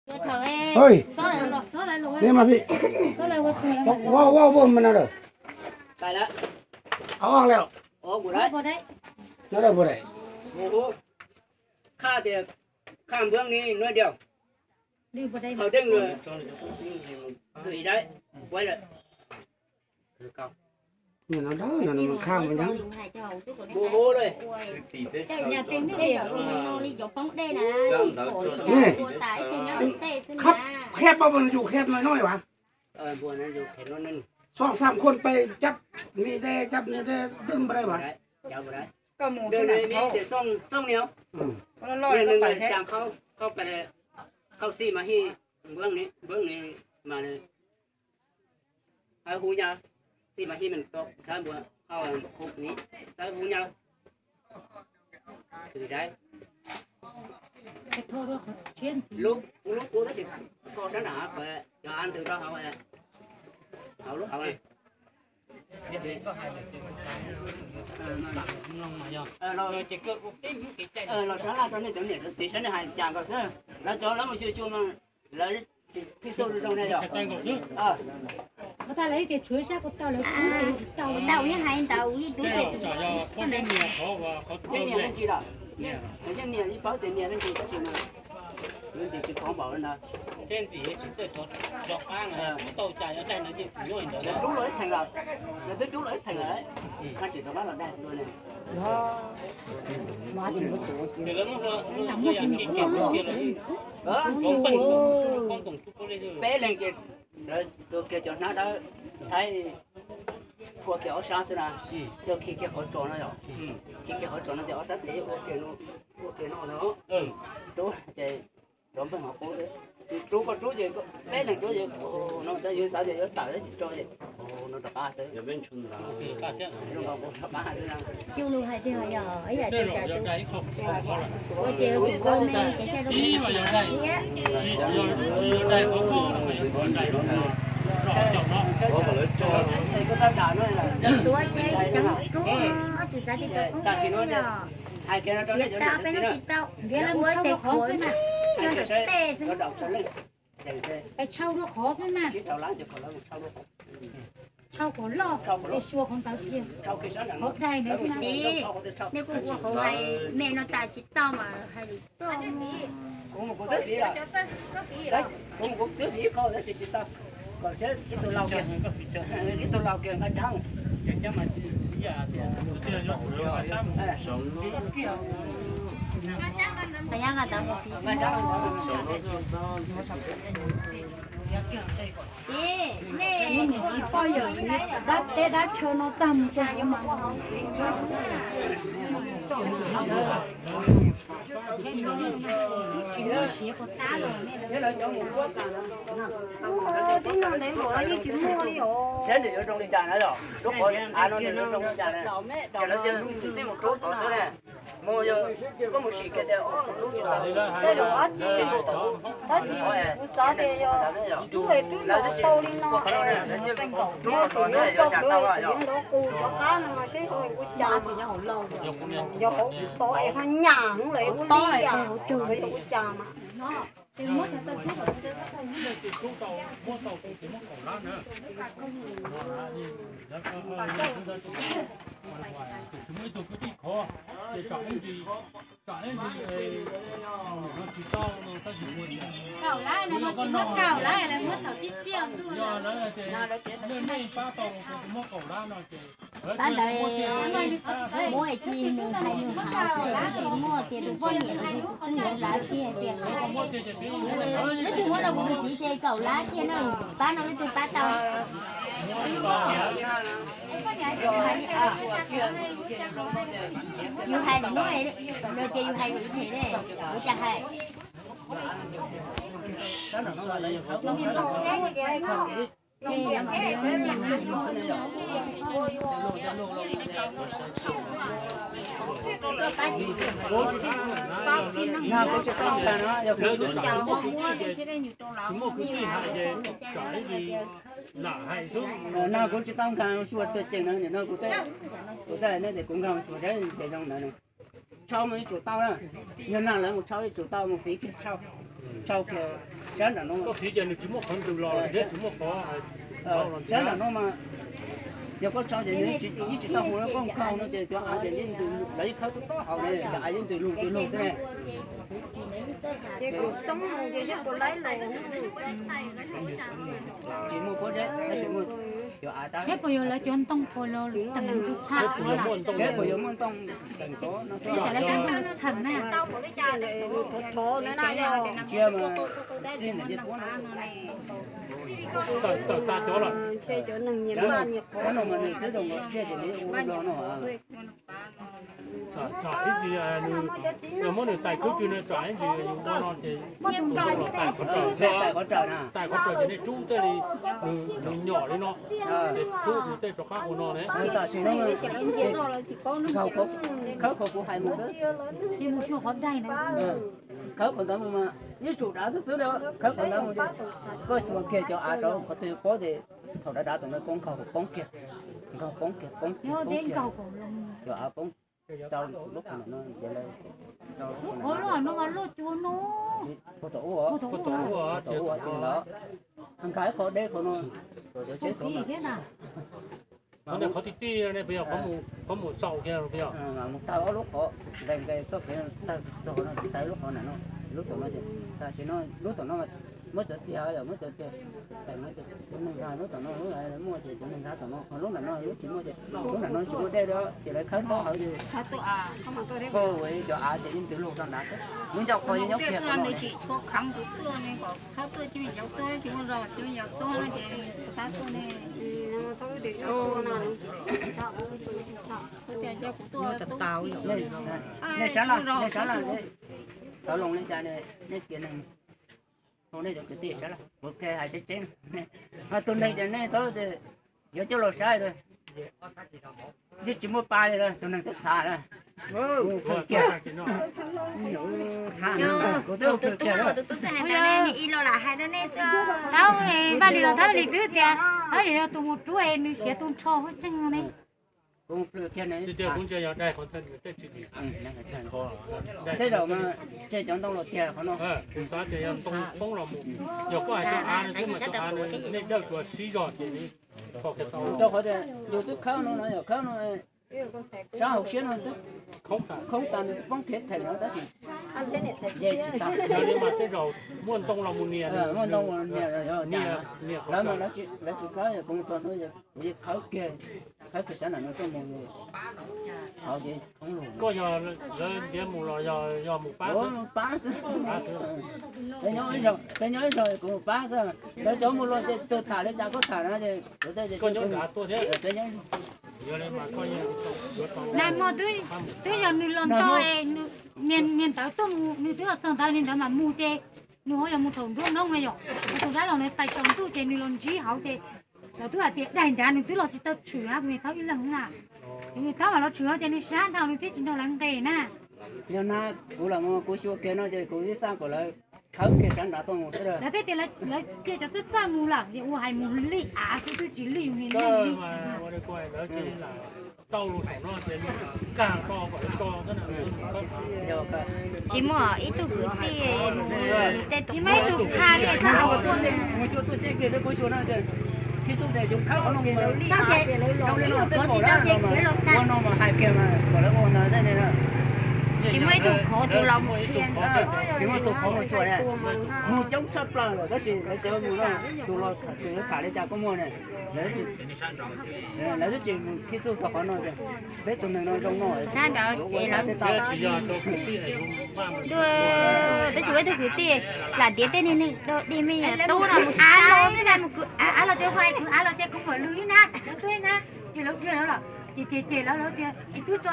Ê, ne mas phi, ua ua ua mas no lawm. Au oj lawm. Nyob rau puas daim. Khaj tias, khaj npawg ni nuav diav. Hauv deej lawm. Kws ib daim, puab lawm. Nim no dawb no khaj npawg nyob. Mus hu lawm. Khab kheb pab npua no yus kheb no no vas. Xov xam khuam pes cab mis de cab mis de twb npaj vas. Khau xim mas hij npawg ni mas hawv hu nyav, xim mas hij mas tau xawb npua, hau ni xawb hu nyav. Lub kub tab sis kho sab nram, cov av ntws rau hauv, hauv lub hauv. Los sab laj rau nej cov niam cov txiv saib nej hais cas nkaus xwb, lawv cov lawv mus xyuas xyuas mas lawv tsis txhij xu zoo zoo ne yog. Ua tas lawv tias tshuav sab ko taw lawv tsis tau, tsis tau, tsis tau, yeej hais ntawd ib tug tias tsis tau. Yeej nias leej tsis lawm, yeej nias ib paub tias nias leej tsis tab sis mas lawv ntxim tsis khov npaum li ntawd. Rub los ib theem lawm, lawv twb rub los ib theem lawm, tsis rov qab los daig dua ne. Peb leeg ces lawv xuas kiag cov hnab dawb thaib phua kiag ob sab xwb na, coj khi kiag qhov tsos no yom, khi kiag qhov tsos no ces ob sab tes ua kiag no, ua kiag no no, rub ces rov npleeg qhov qub xwb. Rub koj rub ces peb leeg rub ces no tab yus xav tias yuav tawm tsis tso ces no rov qab xwb. Zoo nkaus rov qab xwb na. Xyoo lus hais tias yog ib yam cov cas tus ua ces tus ua me ces cas zoo li thiab. Tuav ces tseem rub, tsis xav tias rov qub yog. Hais kiag no rau nej cov niam cov txiv na, ntiav lawv mus tshau rau qhov xwb mas, yog tej xwb. Es tshau rau qhov xwb mas, tshau kom loj es xyuas qhov ntawd kiag, qhov daig ntawd xwb mas. Nej kuj ua qhov hais me no tas tsis tau mas hais lus toj. Kuv mus kuv twb fiv lawm, kuv mus kuv twb fiv qhov tab sis tsis tau, kom seb ib tug laus kiag, ib tug laus kiag nqa sab. Ces nej tsis pom yog dab teb dab chaw no tag mus tso mas. Tib no ntev npaum los yeej tsis muaj li os. Saib nws yuav zoo li cas na yom, lub qhov av no nws yuav zoo li cas na, ces lawv cia li mus rub tod xwb na. Mus yog koj mus sim kiag tias mus rub tsis tau, tej zaum dab tsi, tab sis kuv xav tias yog rub es rub los tau li no, rub tod xwb yuav coj plhuav es tseem yuav nrov qus rov qab no mas seb ua cas mas. Yog hauv tod es ho nyam lawm ua li cas, yog ua cas mas. Kaum lab no tsis muab kaum lab, lawv muab thaum tsib txiaj ntuj. Pab ntawd muab es ci nws hais nws haus xwb, tsis muaj tias tus poj niam los sis tus twg yuav lav kiag tias, leej twg muab rau kuv tus txiv ces kaum lab kiag no, pab no leej twg pab tau. Yus hais lus no, ces yus hais lus them ne, ua cas hais. Tsis muaj kwv tij hais ces tsam ib ntsis lam hais xwb. No kuv tsis tau nkag xyuas tuaj ceem no, nim no kuv, kuv tej hais nej tias kuv nkag xyuas seb ces zoo ntawd. Tshau mas yuav tsum tau na, yog nag lawv mus tshau yuav tsum tau mus fiv kiag tshau, tshau kiag. Sab nram no, koj fiv ces nws tsis muaj qhov ntws los thiab tsis muaj qhov, sab nram no mas yog koj tso ces nws yeej tsis tau hu, koj nkaug no ces cov av ces yeej ntws, lawv yeej khawb tub tob hauv ne, cov av yeej ntws lug ntws lug xwb ne. Ces kuv xoob mus ces yog kuv laib los. Tsis muaj pob zeb tab sis muaj cov av tab. Seb puas yuav lawv cov ntoo puas los teem tus txha, seb puas yuav muaj ntoo teem tod no xwb. Tsam lawv cov ntoo txheem na. Ntsia mas txij ntawm ntiaj teb no. Tawm tag cov lawm. Cov no mas nws twb zoo nkaus tiaj ces nws ua nplog no. Tsam ib ntsis nws, yog muab nws tais khwb tsw no tsam ib ntsis yus ua no ces tus ntoo los tais qhov raws, tais qhov raws ces nej rub tej li, nws nyom li no, ces rub nws tej rov qab ua no ne. Tam sim no khawb qhov kuv hais mus xwb, ces mus xyuas qhov daig na. Khawb qhov ntawd mus mas yeej tsum dav xwb xwb li, khawb qhov ntawd mus ces koj xyuas kiag cov av saud qhov twg pob ces thaum dav dav tus ntawd koj nkaug poob kiag, nkaug poob kiag, poob kiag, poob kiag, cov av poob rau lub qhov no, lub qhov no mas loj cuag no. Puag tom ub, puag tom ub, puag tom ub tsis lawm. Nkag ib qho deb qhov no, cov tsheb thiab na. Qhov tiaj tiaj ne puas yog, qhov mus xaus kiag puas yog? Mus tawg ob lub qhov, nqes nqes txoj kev tawg txog no tawg lub qhov nram no, lub tom no ces tam sim no lub tom no muab cov txiag, yog muab cov txiag teem no ces tus neeg nkag lub tom no, lub muaj ces tus neeg nkag tom no, ho lub nram no lub tsis muaj ces lub nram no tsis muaj dej li ces lawv khawb tob hauv ces koj ua cov av ces yeej ntws lug rau nrad xwb, lub ncauj qhov yeej nyob kiag rau no. Nej sab laj, nej sab laj, tau loo li cas nej tias neeg, nej cov kwv tij sab laj, kuv hais tseeb tseeb, tus neeg ces nej txhob, yuav coj los saib, yeej tsis muaj pa li, tus neeg twb txhav lawm. Tus tub, tus tub hais rau nej, ib lo lam hais rau nej xwb. Tau, Vaj Lis los Vaj Lis twb tias, Vaj Lis yog tus mus rub es nws siav tus nrho huab tseeg no ne. Tej zaum mas tseg cov ntoo los tiag qhov no. Kuv xav tias yog ntoo poob los mus, yog koj hais cov av no xwb mas cov av no nej dawj tsuas sib zog ces rau qhov tias yus twb khawb no no, yog khawb no sab hauv siab no twb khoob tas nws twb poob kiag theem no tab sis yog li mas tej zaum muaj ntoo los mus nias, muaj ntoo los nias, lawv mas lawv tsis khawb, kuv mus txog ntawd kuv yeej khawb kiag, khawb kiag sab nram no tuaj mus hauv ces khoob lug. Koj yog lawv ntiav mus los yog mus pab xwb? Pab xwb. Peb nyob ib zog, kuv mus pab xwb. Lawv cov mus los ces tus tham li cas koj tham na ces kuv tej ces koj nyob nrad tuaj thiab. Nag hmo twb yog nws los nto es niag ntawd tuaj mus, nws twb los txog ntawd, niag ntawd mam mus ces nws ho yog mus thaum nruab hnub no yom, tus dab laug na pais tsaus ntuj ces nws los ntsib hauv ces lawv twb hais tias daig nrad nws twb los tsis tau tshwm na, kuv niag thaub ib leeg na. Kuv niag thaub mam los tshwm no ces nws sab dhau nws thiaj tsis nrog lawv nqes na. Yog na, kuv los kuv xyuas kiag no ces kuv ib xav kom lawv khawb kiag sab nrad tuaj mus xwb. Lawv pheej tias lawv cia cov txawj txawj mus lawm es ua hais mus li av xwb twb tsis li yus niag neeg li. Tsis muaj ib tug kwv tij mus, tsis muaj ib tug pha li, tsis muaj ib tug khov tus los mus, tsis muaj ib tug khov mus xyuas, mus coob tshaj plaws lawm tab sis lawv cov mus no, tus los tham li cas koj muaj ne, lawv twb tsis mus khib txuj txog qhov no, peb tus neeg no zoo no, sab nraud ces lawv tab sis ua ib tug kwv tij lam ntiav tej niag neeg dog dig me nyuam tub no mus av los, mus kwv av los ces, kwv av los ces kuv pom lwg ib na, lawv tuaj ib na, ces lawv dhia lawv los ces cem cem lawv, lawv tias es twb tso